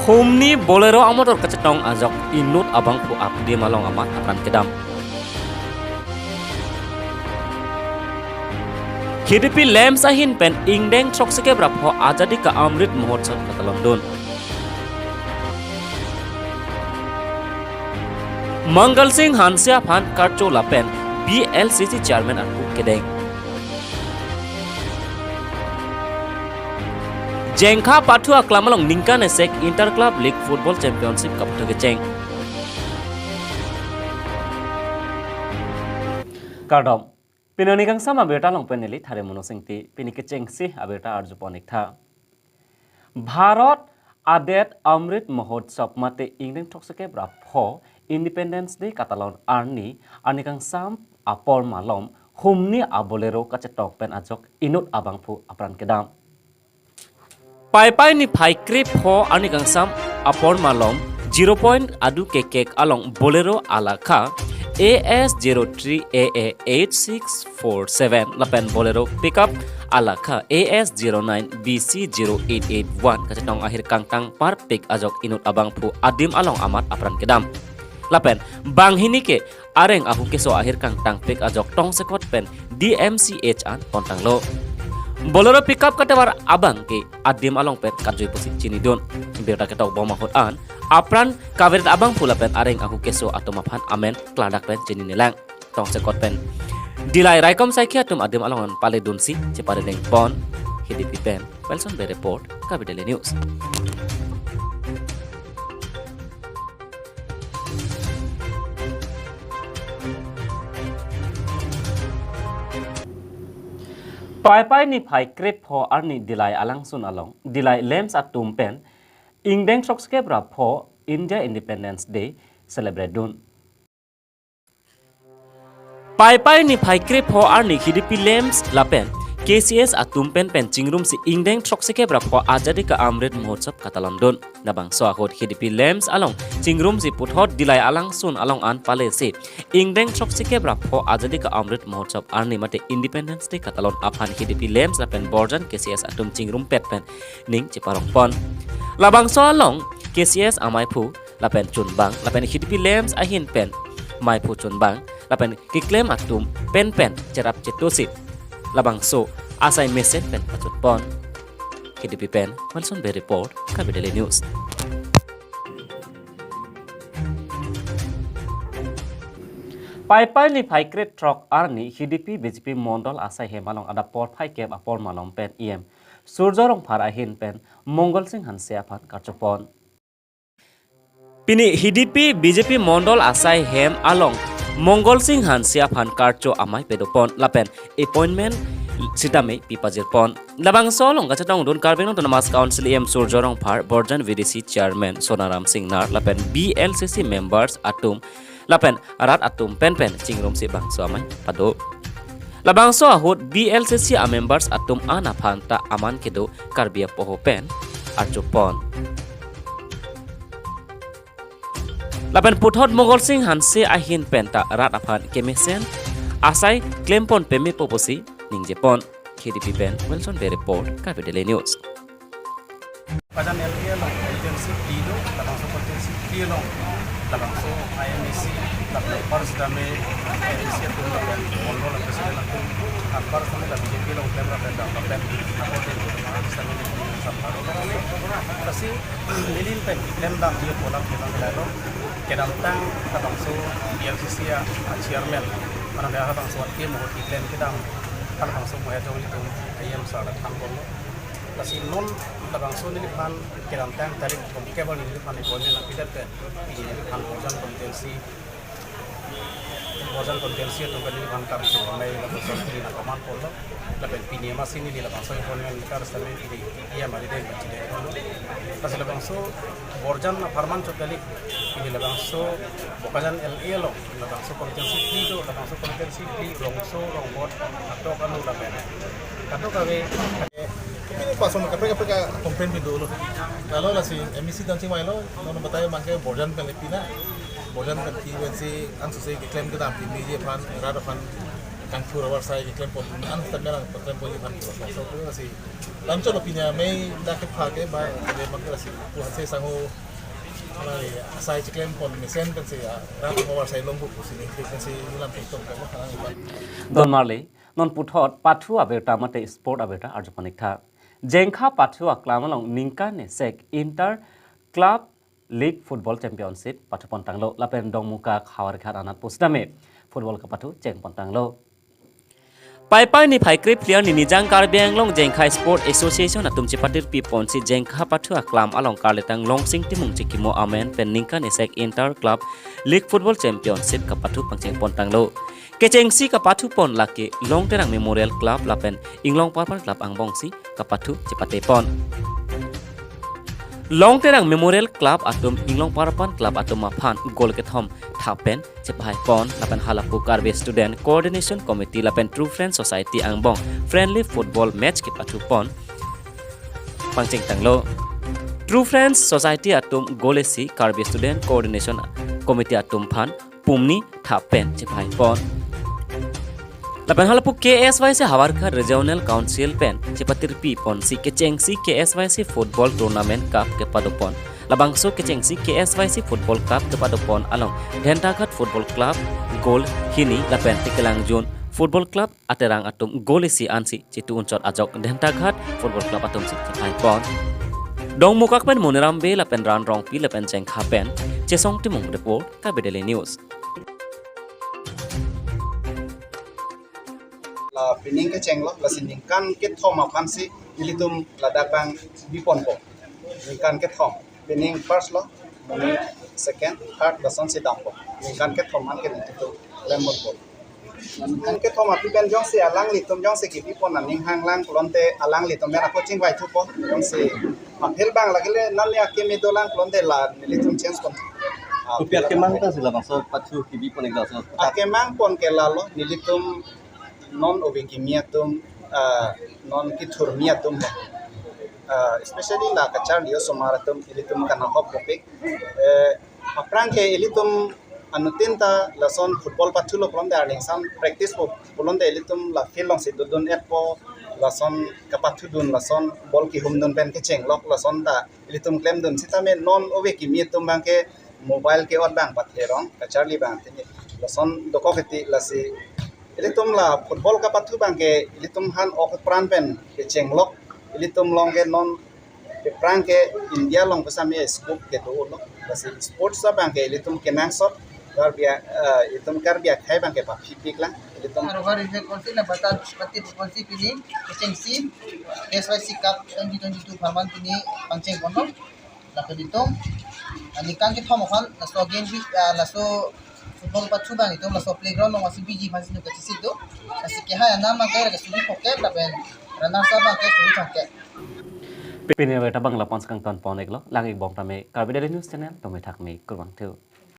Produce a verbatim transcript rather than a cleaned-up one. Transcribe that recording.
Humni Bolero amotor kachetong ajok inut abangphu akdim along amat apran kedam. K D P LAMPS ahin pen ingdeng throksi kep ra pho Azadi Ka Amrit Mahotsav katalondun. Mangal Singh Hanse aphan karcho lapen B L C C chairman arpu kedeng. Jengkha pathu aklam along ningkan esek Inter Club League Football Championship kapathu kecheng. Kardom. Pini arni kangsam abirta along pen neli Thare Mono Singti, pini kechengsi abirta arjupon-ik tha. Bharat adet Amrit Mahotsav mate ingdeng throksi kep ra pho Independence Day katalon arni, arni kangsam apor malom humni a-Bolero kachetong pen ajok inut abangphu apran kedam. Paipai niphai krepho arni kangsam apor malom zero point adu kekek along Bolero alakha A S zero three A A eight six four seven lapen Bolero pickup alakha A S zero nine B C zero eight eight one kachetong ahirkangtang parpik ajok inut abangphu adim along amat apran kedam. Lapen banghini ke areng ahu keso ahirkangtangpik ajok tongsekot pen D M C H an pontanglo. Bolero pickup katovar abang ke adim along pen katjui pusi chinidun. Birta ketok bom ahut an apran kavedet abangphu lapen areng ahu keso atum aphan amen klardak pen chinine lang. Tongsekot pen Dillai raikom saikhi atum adim along an paledunsi cheparedeng pon. K D P pen Wilson Bey report, Karbi Daily News. Paipai niphai krepho arni Dillai alangsun along Dillai LAMPS atum pen ingdeng throksi kep ra pho India Independence Day celebrate dun. Paipai niphai krepho arni K D P LAMPS lapen K C S atum pen pen chingrumsi ingdeng throksi kep ra pho Azadi Ka Amrit Mahotsav katalondun. Labangso ahut K D P LAMPS along chingrumsi puthot Dillai alangsun along an palesi ingdeng throksi kep ra pho Azadi Ka Amrit Mahotsav arni mate Independence Day katalon aphan K D P LAMPS lapen Borjan K C S atum chingrumpet pen ning cheparong pon. Labangso along K C S amaiphu lapen chunbang lapen K D P LAMPS ahin pen maiphu chunbang lapen keklem atum pen pen cherap chetosi labangso asai mesen pen pachut pon. K D P pen Wilson Bey report, Karbi Daily News. Paipai niphai krethrok arni K D P B J P Mondol asai hem along adap porphai kep apor malom pen E M Surjo Rongphar ahin pen Mangal Singh Hanse aphan karcho pon. Pini K D P B J P Mondol asai hem along Mangal Singh Hanse aphan karcho amei pado pon lapen appointment sitame pipajir pon. Labangso along kachetongdun Karbi Anglong Autonomous Council E M Surjo Rongphar, Borjan V D C Chairman Sonaram Singnar lapen B L C C members atum lapen rat atum pen pen chingrumsi bangso amei pado. Labangso ahut B L C C a members atum an aphan ta aman kedo Karbi apoho pen archo pon. Lapen puthot Mangal Singh Hanse ahin pen ta rat aphan kemesen asai klem pon pemepo pusi ningje pon. K D P pen Wilson Bey report, Karbi Daily News. Bokajan L A along constituency three do, labangso constituency three along labangso I M A C, labangso first time I M A C atum lapen Mondol president atum, first time la B J P along klem lapen dam lapen ako de tu first time ni sa paro. Lasi neli pen klem dam dia pola kedam lalo, kedamtang labangso B L C C a chairman, mana dia labangso team ho klem kedam, halabangso mo ya jong itu I M sa la thang pon. Lasi non labangso neliphan kedamtang tarik kom kebal neliphan appointment nangpidet pen, neliphan Borjan constituency, Borjan constituency atum pen neliphan karcho amei labangso pini nangkoman ponlo. Lapen pini amatsi neli labangso appointment letter sitame pini E M ari deng pachide ponlo. Lasi labangso Borjan apharman chot kali, pini labangso Bokajan L A along labangso constituency three do, labangso constituency three Rongso, Rongbot, Katok anu lapen Katok kave. Ini pason kaprek kaprek a complaint pintu lo. Lalo lasi M A C dan si mailo, nono batai mangke Borjan pen le pina. Borjan pen ki pen si ansu si keklem kedam pini ye phan, rat aphan Kangthur avarsai keklem pon an stamina keklem pon aphan ke so so si lam cholo pinya mei dak kepha ke ba ke mak si pu hase sangho alai asai keklem pon mesen pensi ram avarsai longpo pusi ningthek pensi lam pektom ke mak. Don marli, non puthot pathu abirta mate sport abirta arjupanik tha. Jengkha pathu aklam along ningkan esek Inter Club League Football Championship pathu pon tanglo lapen Dongmukak Howraghat anat pusitame football kapathu cheng pon tanglo. Paipai niphai krip player ni nijang Karbi Anglong Jengkha Sport Association atum chepatirpi ponsi Jengkha pathu aklam along karletang Longsing Timung chekimo amen pen ningkan esek Inter Club League Football Championship kapathu pangcheng pon tanglo. Kechengsi kapathu pon lake Longterang Memorial Club lapen Inglongparpan Club angbongsi kapathu chepate pon. Longterang Memorial Club atum Inglongparpan Club atum aphan goal kethom thap pen chepahai pon lapen halapu Karbi Student Coordination Committee lapen True Friends Society angbong friendly football match kepathu pon pangcheng tanglo. True Friends Society atum goal isi Karbi Student Coordination Committee atum aphan pumni thap pen chepahai pon. Lapen halapu K S Y C Howraghat Regional Council pen chepatirpi ponsi kechengsi K S Y C Football Tournament Cup kepado pon. Labangso kechengsi K S Y C Football Cup kepado pon along Dhentaghat Football Club goal hini lapen Tekelangjun Football Club aterang atum goal isi ansi chitu unchot ajok Dhentaghat Football Club atum si chepahai pon. Dongmukak pen Moniram Bey lapen Ran Rongpi lapen Jengkha pen Chesong Timung report, Karbi Daily News. La pining kechenglo, lasi ningkan kethom aphansi ilitum ladak bang biponpo. Ningkan kethom. Pining first lo, muni second, third, lasonsi dampo. Ningkan kethom an ke nelitum klem ponpo. Ningkan kethom aphi pen jongsi alanglitum jongsi kebi pon aning hanglang pulote alanglitum pen ako chingvai thupo. Jongsi aphi bang lake le nani akeme dolang pulote la nelitum change pon. Kopi akemang ta si labangso pathu kebi pon ik laso. Akemang pon ke lalo nelitum non ove kimi atum, ah, non kethurmi atum. Ah, especially la kacharli osomar atum ilitum kanahok kopik. Eh, aphrang ke ilitum anuttin ta lason football pathulo pulote arningsan practice po pulote ilitum la field alongsi dodun-etpo, lason kapathudun, lason ball kehumdun pen kechenglok lason ta ilitum klemdun sitame non ove kimi atum bang ke mobile ke-ot bang patherong kacharli bang tini lason dokok iti lasi ilitum la football kapathu bang ke ilitum han ok pran pen kechenglok ilitum along ke non aphrang ke India along pusitame scope kedo lo. Lasi sports abang ke ilitum kenangsot Karbi, eh, ilitum Karbi akhei bang ke paphipik lang ilitum. Aro hari ini konsil na bata pati konsil pini kechengsi K S Y C Cup twenty twenty-two pharman pini pangcheng ponlo. Lapen itum, ah, ningkan kethom aphan laso game bi, ah, laso football pathu bang itum laso playground along asi biji aphansi nu kachisi do. Asi kehai anam bang ke suri phongkep lapen runners up bang ke suri thomkep. Pini abirta bang lapu-an si kangton pon iklo, lang-ik bom tame Karbi Daily News Channel tumi thak me kurvangthu.